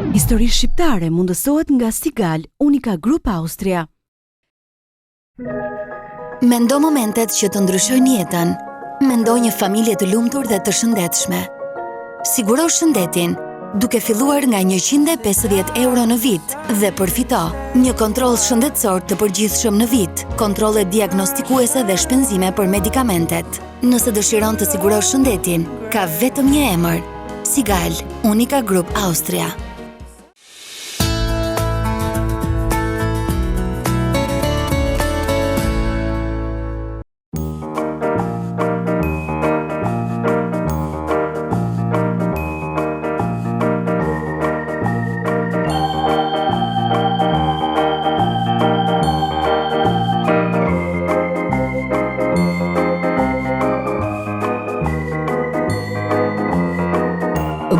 Histori Shqiptare mundësohet nga Sigal, Unica Group Austria. Mendo momentet që të ndryshojnë jetën. Mendo një familje të lumtur dhe të shëndetshme. Siguro shëndetin, duke filluar nga 150 euro në vit dhe përfito një kontroll shëndetësor të përgjithshëm në vit, kontrolle diagnostikuese dhe shpenzime për medikamentet. Nëse dëshiron të sigurosh shëndetin, ka vetëm një emër. Sigal, Unica Group Austria.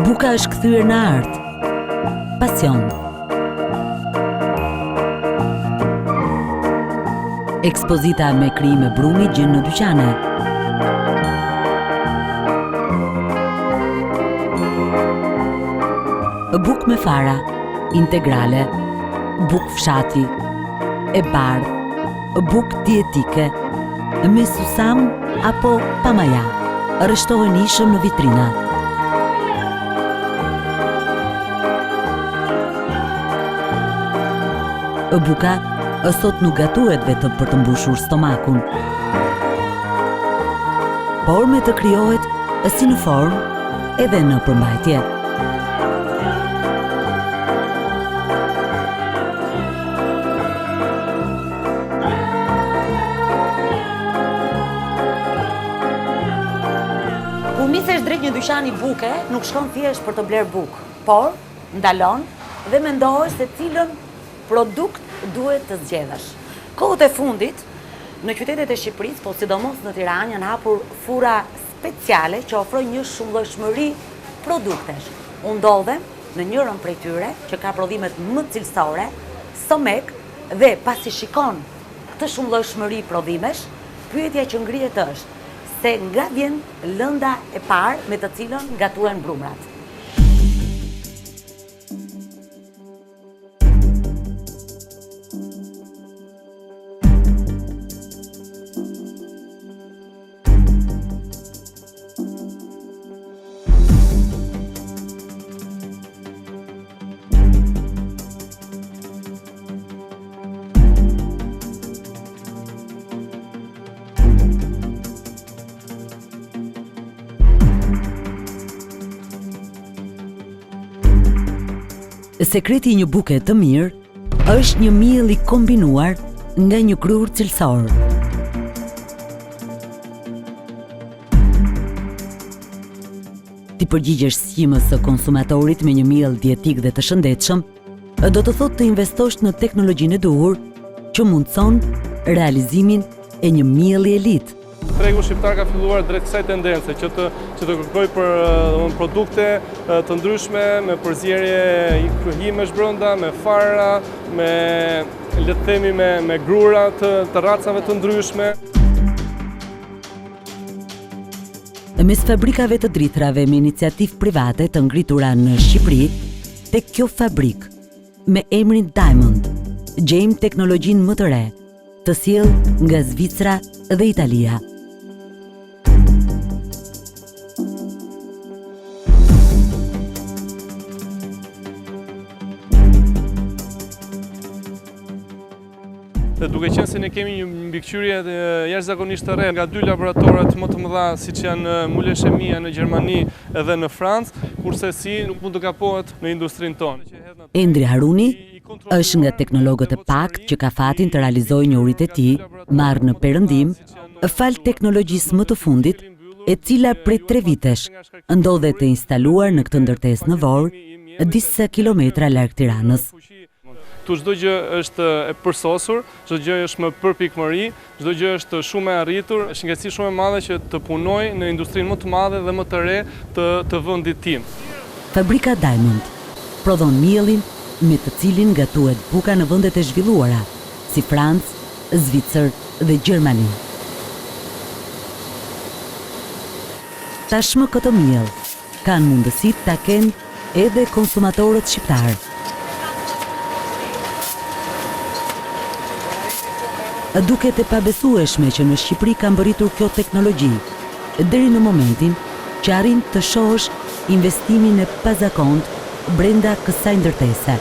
Buka është kthyer në art. Pasion. Ekspozita me krijime brumi gjen në dyqane. Bukë me fara, integrale, bukë fshati, e bardhë, bukë dietike, me susam apo pa maja, rreshtohen hijshëm në vitrina. Buka sot nuk gatuhet vetëm për të mbushur stomakun, por me të krijohet si në formë edhe në përmbajtje. Kur nisesh drejt një dyqani buke, nuk shkon thjesht për të blerë bukë, por ndalon dhe mendohesh se cilën produkt duhet të zgjedhësh. Kohët e fundit, në qytetet e Shqipërisë, po sidomos në Tiranë, janë hapur furra speciale që ofrojnë një shumëllojshmëri produktesh. Unë ndodhem në njërën prej tyre, që ka prodhimet më cilësore, Somek, dhe pasi shikon këtë shumëllojshmëri prodhimesh, pyetja që ngrihet është se nga vjen lënda e parë me të cilën gatuhen brumrat. Sekreti i një buke të mirë është një miell i kombinuar nga një grurë cilësor. T'i përgjigjesh sqimës së konsumatorit me një miell dietik dhe të shëndetshëm, do të thotë të investosh në teknologjinë e duhur që mundëson realizimin e një mielli elitë. Tregu shqiptar ka filluar drejt kësaj tendence që të që të kërkojë për domethënë produkte të ndryshme me përzierje ushqimesh brenda, me fara, me le të themi me me grura të të racave të ndryshme. Mes fabrikave të drithërave me iniciativë private të ngritura në Shqipëri, tek kjo fabrikë me emrin Diamond, gjejmë teknologjinë më të re, të sjellë nga Zvicra dhe Italia. Dhe duke qenë se ne kemi një mbikëqyrje jashtëzakonisht të rreptë nga dy laboratorët më të mëdha siç janë Mühle Chemie në Gjermani edhe në Francë, kurrsesi nuk mund të gabohet në industrinë tonë. Endri Haruni është nga teknologët e paktë që ka fatin të realizojë njohuritë e tij, marrë në perëndim, falë teknologjisë më të fundit, e cila prej tre vitesh ndodhet e instaluar në këtë ndërtesë në Vorë, disa kilometra larg Tiranës. Këtu çdo gjë është e përsosur, çdo gjë është me përpikmëri, çdo gjë është shumë e arritur. Është një kënaqësi shumë e madhe që të punoj në industrinë më të madhe dhe më të re të të vendit tim. Fabrika Diamond prodhon miellin me të cilin gatuhet buka në vendet e zhvilluara, si Francë, Zvicër dhe Gjermani. Tashmë këtë miell kanë mundësi ta kenë. edhe konsumatorët shqiptarë. Duket e pabesueshme që në Shqipëri ka mbërritur kjo teknologji, deri në momentin që arrin të shohësh investimin e pazakontë brenda kësaj ndërtese.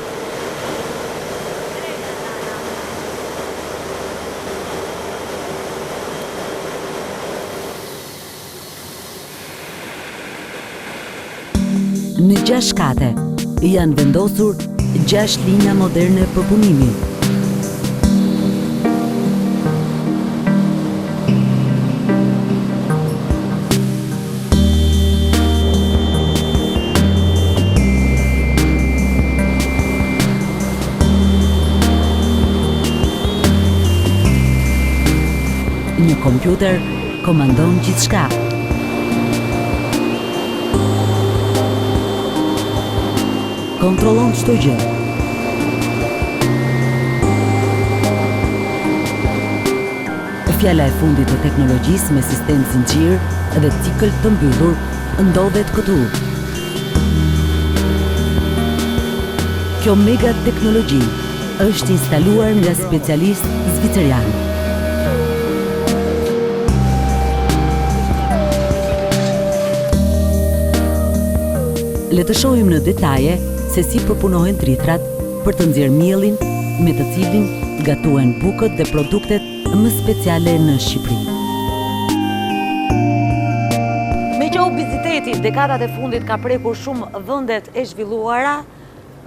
Në gjashtë kate janë vendosur gjashtë linja moderne përpunimi. Një kompjuter komandon gjithçka. Kontrollon çdo gjë. Fjala e fundit e teknologjisë me sistem zinxhir dhe cikël të mbyllur ndodhet këtu. Kjo mega teknologji është instaluar nga specialistë zvicerianë. Le të shohim në detaje se si përpunohen drithërat për të nxjerrë miellin me të cilin gatuhen bukët dhe produktet më speciale në Shqipëri. Meqë obeziteti dekadat e fundit ka prekur shumë vendet e zhvilluara,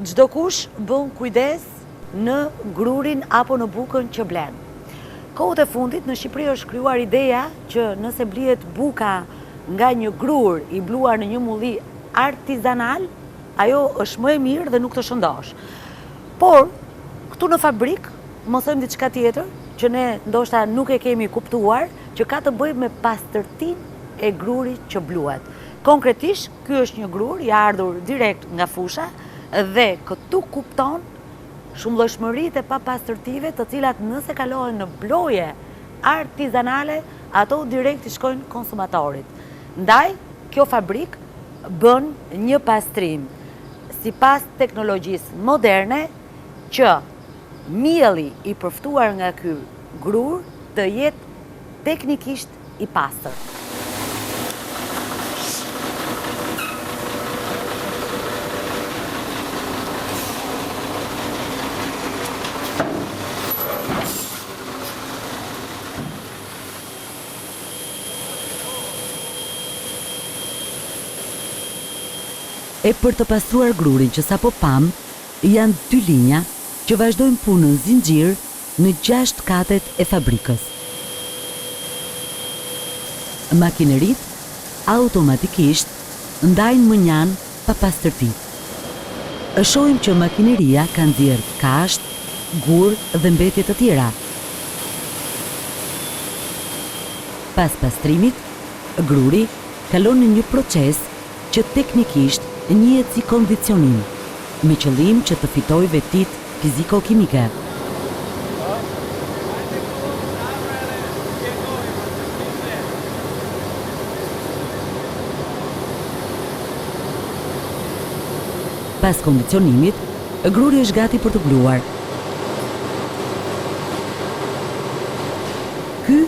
Çdokush bën kujdes në grurin apo në bukën që blen. Kohët e fundit në Shqipëri është krijuar ideja që nëse blihet buka nga një grurë i bluar në një mulli artizanal, ajo është më e mirë dhe nuk të shëndosh. Por, këtu në fabrikë mësojmë diçka tjetër që ne ndoshta nuk e kemi kuptuar, që ka të bëjë me pastërtinë e grurit që bluhet. Konkretisht, Ky është një grurë i ardhur direkt nga fusha dhe këtu kupton shumëllojshmëritë e papastërtive të cilat nëse kalohen në bloje artizanale, ato direkt i shkojnë konsumatorit. Ndaj, kjo fabrikë bën një pastrim sipas teknologjisë moderne që mielli i përftuar nga ky grurë të jetë teknikisht i pastër. E për të pastruar grurin që sapo pamë, janë dy linja që vazhdojnë punën zinxhir në gjashtë katet e fabrikës. Makineritë automatikisht ndajnë mënjanë papastërtitë. Shohim që makineria ka nxjerrë kashtë, gurë dhe mbetje të tjera. Pas pastrimit, gruri kalon në një proces që teknikisht njihet si kondicionim, me qëllim që të fitojë vetitë fiziko-kimike. Pas kondicionimit, gruri është gati për t'u bluar. Ky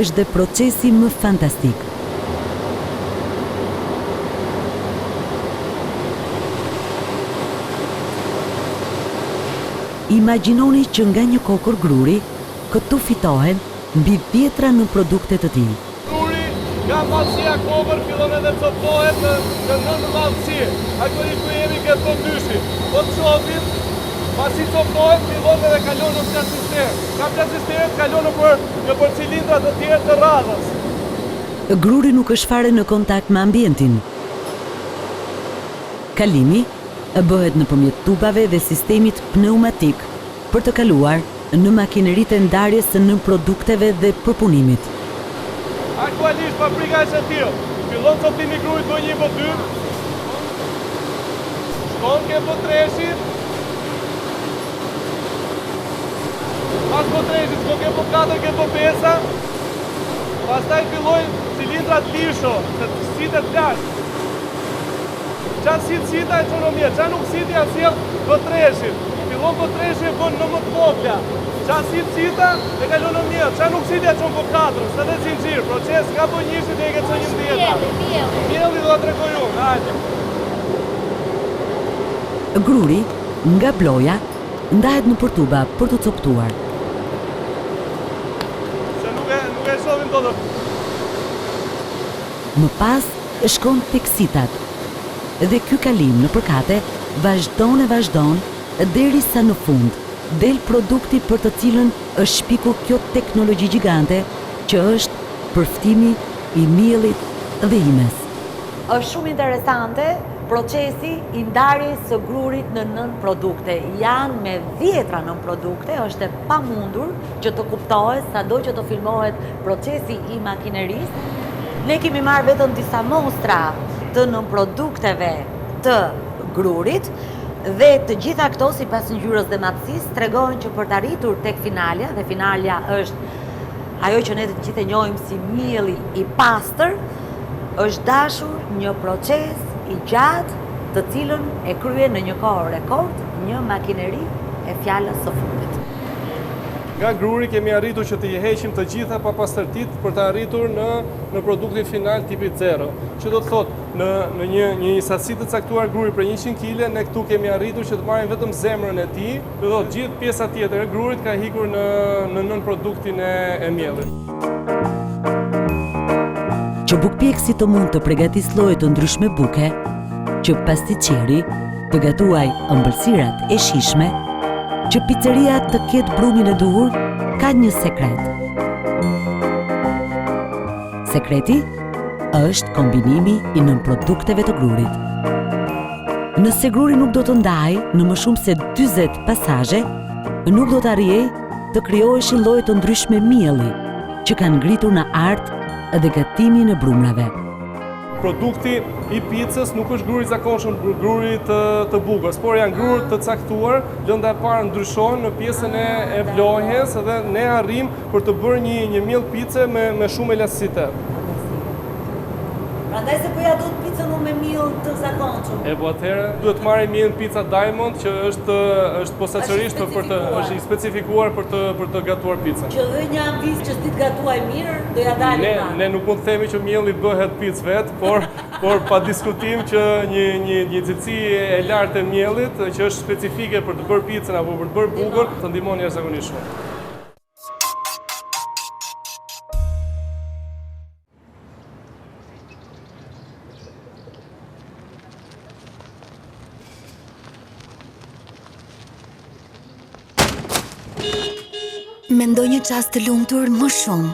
është dhe procesi më fantastik. Imagjinoni që nga një kokërr gruri, këtu fitohen mbi dhjetra nënprodukte të tij. Gruri nga madhësia kokërr fillon edhe copëtohet në në nënmadhësi. Aktualisht ku jemi ke B dyshi. Po të shohim, pasi copëtohet fillon edhe kalon në plasister. Nga plasisteret kalon nëpër nëpër cilindra të tjerë të radhës. Gruri nuk është fare në kontakt me ambientin. Kalimi bëhet nëpërmjet tubave dhe sistemit pneumatik për të kaluar në makineritë e ndarjes së nënprodukteve dhe përpunimit. Aktualisht fabrika është e tillë, fillon copëtimi i grurit B një B dy, shkon ke B treshi, pas B treshit shkon ke B katër ke B pesa, pastaj fillojnë cilindrat lisho, se sitet lart. Ça sit sita e çon në miell, ça nuk sit ja sjell B3-shit. Fillon B3-shi e bën në më të vogla. Ça sit sita e kalon në miell, ça nuk sit ja çon B4-ës, edhe zinxhir, proces nga B1-shi deri ke C11-ta. Mielli, mielli. Mielli do ta tregoj unë, hajde. Gruri, nga bloja, ndahet nëpër tuba për t'u copëtuar. Se nuk e nuk e shohim dot. Më pas shkon tek sitat. Dhe ky kalim nëpër kate vazhdon e vazhdon derisa në fund del produkti për të cilën është shpikur kjo teknologji gjigante që është përftimi i miellit dhe imes. Është shumë interesante procesi i ndarjes së grurit në nënprodukte. Janë me dhjetra nënprodukte, është e pamundur që të kuptohet sado që të filmohet procesi i makinerisë. Ne kemi marrë vetëm disa mostra të nënprodukteve të grurit dhe të gjitha këto sipas ngjyrës dhe madhësisë tregojnë që për të arritur tek finalja dhe finalja është ajo që ne të gjithë e njohim si mielli i pastër, është dashur një proces i gjatë të cilën e kryen në një kohë rekord një makineri e fjalës së fundit. Nga gruri kemi arritur që t'i heqim të gjitha papastërtitë për të arritur në në produktin final tipit zero. Që do të thotë, në në një një sasi të caktuar gruri prej 100 kile, ne këtu kemi arritur që të marrim vetëm zemrën e tij, do të thotë gjithë pjesa tjetër e grurit ka ikur në në nënproduktin e e miellit. Që bukëpjekësi të mund të pregatisë lloje të ndryshme buke, që pastiçeri të gatuajë ëmbëlsirat e shijshme, që piceria të ketë brumin e duhur, ka një sekret. Sekreti është kombinimi i nënprodukteve të grurit. Nëse gruri nuk do të ndahej në më shumë se 40 pasazhe, nuk do të arrihej të krijoheshin lloje të ndryshme mielli, që kanë ngritur në art dhe gatimin e brumrave. Produkti i picës nuk është gruri i zakonshëm, gruri të, të bukës, por janë grurë të caktuar, lënda e parë ndryshon në pjesën e, e vlojës dhe ne arrijmë për të bërë një, një miell pice me, me shumë elasticitet. Prandaj s'po ja dot picën unë me miell të zakonshëm. E po atëherë duhet të marrim miellin Pizza Diamond që është është posaçërisht për të është i specifikuar për të për të gatuar picën. Që dhe një amvist që s'di të gatuaj mirë, do ja dalim Ne ne nuk mund të themi që mielli bëhet picë vet, por por pa diskutim që një një një cilësi e lartë e miellit që është specifike për të bërë picën apo për të bërë bukën, të ndihmon jashtëzakonisht shumë. Mendo një çast të lumtur më shumë.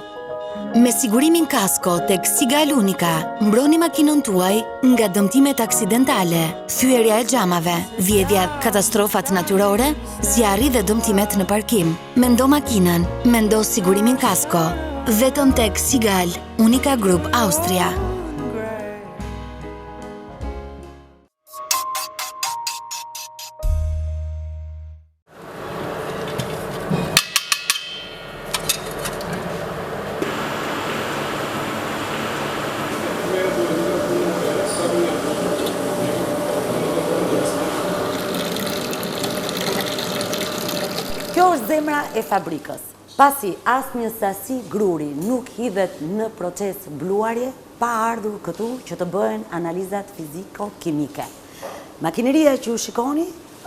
Me sigurimin kasko tek Sigal Unica, mbroni makinën tuaj nga dëmtimet aksidentale, thyerja e xhamave, vjedhja, katastrofat natyrore, zjarri dhe dëmtimet në parkim. Mendo makinën, mendo sigurimin kasko. Vetëm tek Sigal, Unica Group Austria. Kjo është zemra e fabrikës. Pasi asnjë sasi gruri nuk hidhet në proces bluarje pa ardhur këtu që të bëhen analizat fiziko-kimike. Makineria që ju shikoni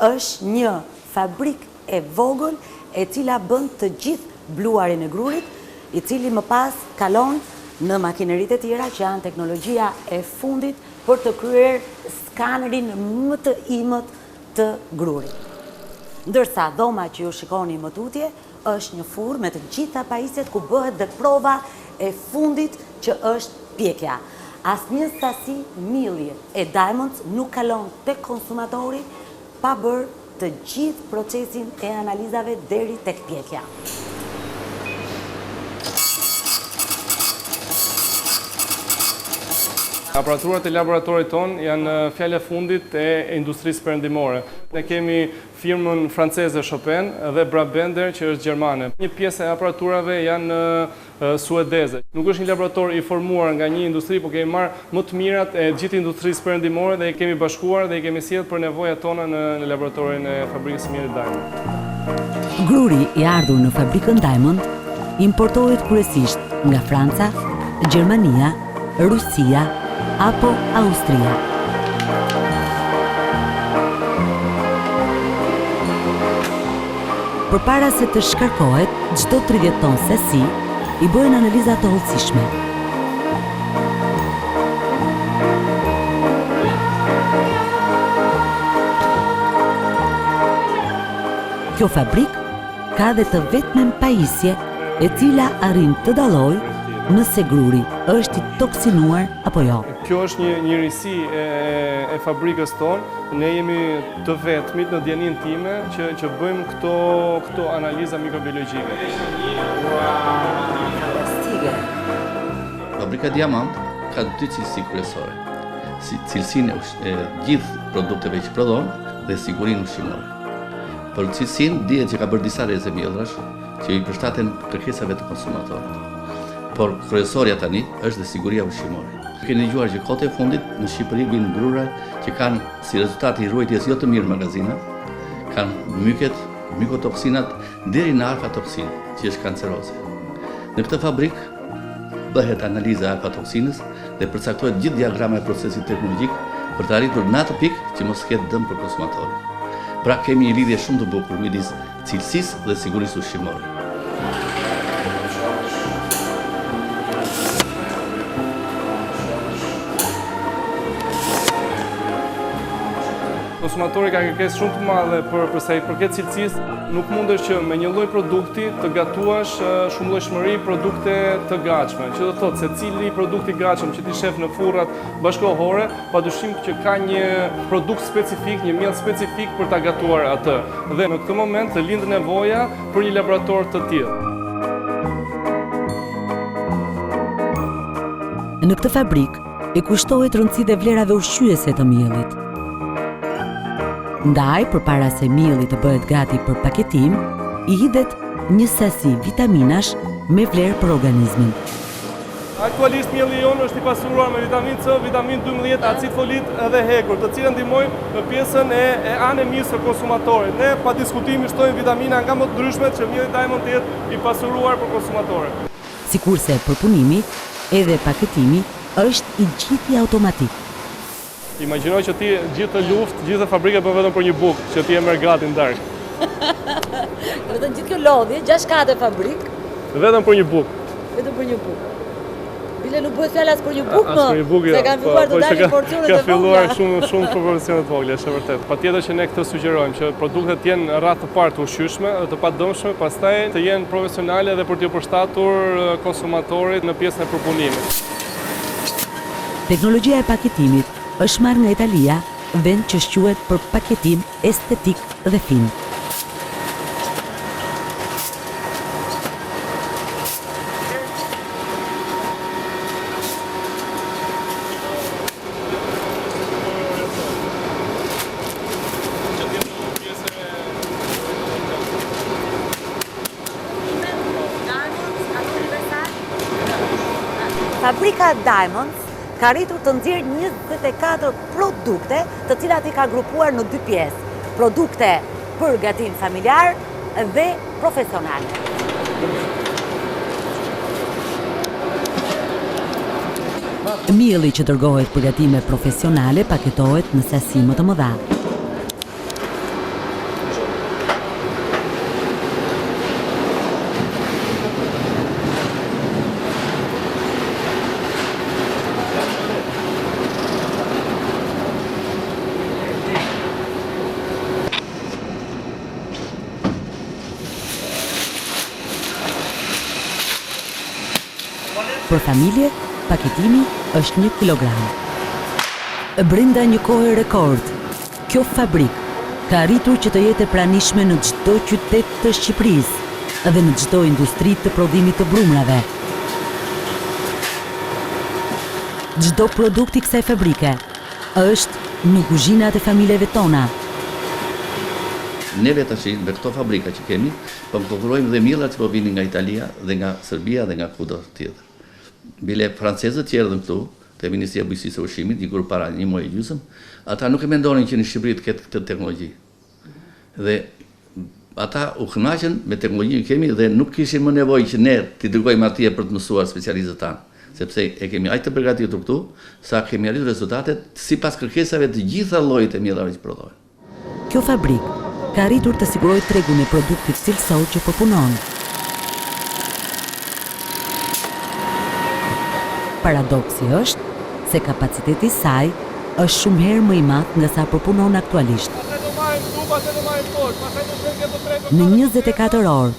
është një fabrikë e vogël e cila bën të gjithë bluarjen e grurit, i cili më pas kalon në makineritë e tjera që janë teknologjia e fundit për të kryer skanerin më të imët të grurit. Ndërsa dhoma që ju shikoni më tutje është një furrë me të gjitha pajisjet ku bëhet dhe prova e fundit që është pjekja. Asnjë sasi mielli e Diamonds nuk kalon tek konsumatori pa bërë të gjithë procesin e analizave deri tek pjekja. Aparaturat e laboratorit tonë janë fjala e fundit e industrisë perëndimore. Ne kemi firmën franceze Chopin dhe Brabender që është gjermane. Një pjesë e aparaturave janë suedeze. Nuk është një laborator i formuar nga një industri, por kemi marrë më të mirat e gjithë industrisë perëndimore dhe i kemi bashkuar dhe i kemi sjellë për nevojat tona në në laboratorin e fabrikës së miellit Diamond. Gruri i ardhur në fabrikën Diamond importohet kryesisht nga Franca, Gjermania, Rusia apo Austria. Përpara se të shkarkohet, çdo 30 ton sasi i bëhen analiza të hollësishme. Kjo fabrikë ka dhe të vetmen pajisje e cila arrin të dallojë nëse gruri është i toksinuar apo jo. Kjo është një një risi e e fabrikës tonë. Ne jemi të vetmit në dijeninë time që që bëjmë këto këto analiza mikrobiologjike. Fantastike. Fabrika Diamant ka dy cilësi kryesore. Si cilësinë e gjithë produkteve që prodhon dhe sigurinë ushqimore. Për cilësinë dihet që ka bërë disa rreze miellrash që i përshtaten kërkesave të konsumatorit. Por kryesorja tani është dhe siguria ushqimore. Keni dëgjuar që kohët e fundit në Shqipëri vijnë grura që kanë si rezultat i ruajtjes jo të mirë në magazina, kanë myket, mykotoksinat deri në aflatoksinë, që është kanceroze. Në këtë fabrikë bëhet analiza e aflatoksinës dhe përcaktohet gjithë diagrama e procesit teknologjik për të arritur në atë pikë që mos ketë dëm për konsumatorin. Pra kemi një lidhje shumë të bukur midis cilësisë dhe sigurisë ushqimore. Konsumatori ka kërkesë shumë të madhe për për sa i përket cilësisë. Nuk mundesh që me një lloj produkti të gatuash shumëllojshmëri produkte të gatshme. Që do të thotë secili produkt i gatshëm që ti shef në furrat bashkëkohore, padyshim që ka një produkt specifik, një miell specifik për ta gatuar atë. Dhe në këtë moment të lind nevoja për një laborator të tillë. Në këtë fabrikë i kushtohet rëndësi dhe vlerave ushqyese të miellit. Ndaj, përpara se mielli të bëhet gati për paketim, i hidhet një sasi vitaminash me vlerë për organizmin. Aktualisht mielli jonë është i pasuruar me vitaminë C, vitaminë 12, acid folit dhe hekur, të cilat ndihmojnë në pjesën e, e anemisë së konsumatorit. Ne pa diskutim i shtojmë vitamina nga më të ndryshmet që mielli Diamond të jetë i pasuruar për konsumatorin. Sikurse përpunimi, edhe paketimi është i gjithi automatik. Imagjino që ti gjithë këtë luftë, gjithë këtë fabrikë e bën vetëm për një bukë, që ti e merr gati në darkë. Domethënë gjithë kjo lodhje, 6 kate fabrikë. Vetëm për një bukë. Vetëm për një bukë. Bile nuk bëhet fjalë as për një bukë më. As për një bukë, jo. Se kanë filluar të po, dalin porcionet e vogla. Ka filluar shumë shumë për porcione të vogla, është e vërtetë. Patjetër që ne këtë sugjerojmë që produktet të jenë në radhë të parë të ushqyeshme dhe të padëmshme, pastaj të jenë profesionale dhe për t'iu përshtatur konsumatorit në pjesën e përpunimit. Teknologjia e paketimit është marrë nga Italia, vend që shquhet për paketim estetik dhe fin. Fabrika Diamonds ka arritur të nxjerrë 24 produkte të cilat i ka grupuar në dy pjesë, produkte për gatim familjar dhe profesionale. Mielli që dërgohet për gatime profesionale paketohet në sasi më të mëdha. Për familje, paketimi është një kilogram. Brenda një kohe rekord, kjo fabrikë ka arritur që të jetë e pranishme në çdo qytet të Shqipërisë dhe në çdo industri të prodhimit të brumrave. Çdo produkt i kësaj fabrike është në kuzhinat e familjeve tona. Neve tashi me këto fabrika që kemi, po konkurrojmë dhe miellat që po vinin nga Italia dhe nga Serbia dhe nga kudo tjetër. Bile francezët që erdhën këtu, te Ministria e Bujqësisë e Ushqimit, një grup para një muaj e gjysmë, ata nuk e mendonin që në Shqipëri të ketë këtë teknologji. Dhe ata u kënaqën me teknologjinë që kemi dhe nuk kishin më nevojë që ne t'i dërgojmë atje për të mësuar specialistët tanë, sepse e kemi aq të përgatitur këtu, sa kemi arritur rezultatet sipas kërkesave të gjitha llojet e miellave që prodhohen. Kjo fabrikë ka arritur të sigurojë tregun e produktit cilësor që përpunon. Paradoksi është se kapaciteti i saj është shumë herë më i madh nga sa përpunon aktualisht. Në 24 orë,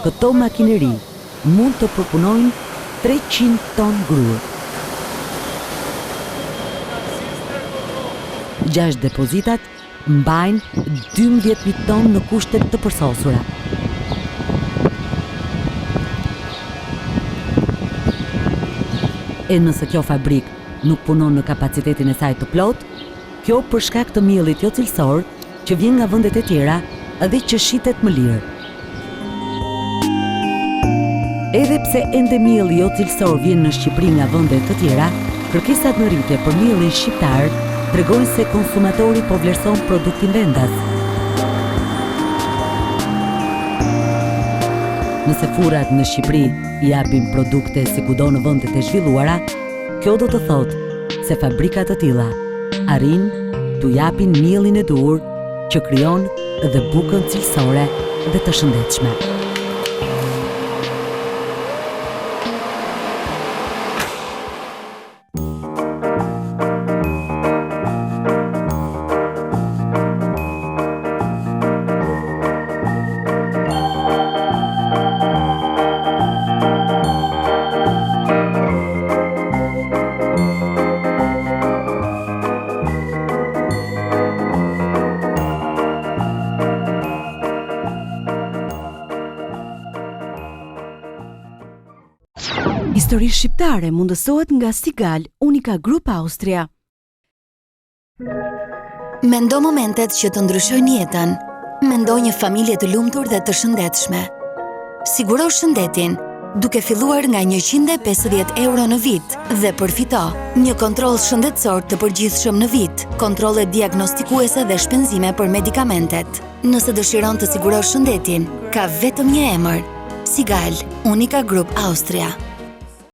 këto makineri mund të përpunojnë 300 ton grurë. Gjashtë depozitat mbajnë 12.000 ton në kushte të përsosura. E nëse kjo fabrikë nuk punon në kapacitetin e saj të plotë, kjo për shkak të miellit jo cilësor që vjen nga vendet e tjera dhe që shitet më lirë. Edhe pse ende mielli jo cilësor vjen në Shqipëri nga vende të tjera, kërkesat në rritje për miellin shqiptar tregojnë se konsumatori po vlerëson produktin vendas. Nëse furrat në Shqipëri japin produkte si kudo në vendet e zhvilluara, kjo do të thotë se fabrika të tilla arrijnë t'u japin miellin e duhur që krijon dhe bukën cilësore dhe të shëndetshme. Histori Shqiptare mundësohet nga Sigal, Unica Group Austria. Mendo momentet që të ndryshojnë jetën. Mendo një familje të lumtur dhe të shëndetshme. Siguro shëndetin, duke filluar nga 150 euro në vit dhe përfito një kontroll shëndetësor të përgjithshëm në vit, kontrolle diagnostikuese dhe shpenzime për medikamentet. Nëse dëshiron të sigurosh shëndetin, ka vetëm një emër. Sigal, Unica Group Austria.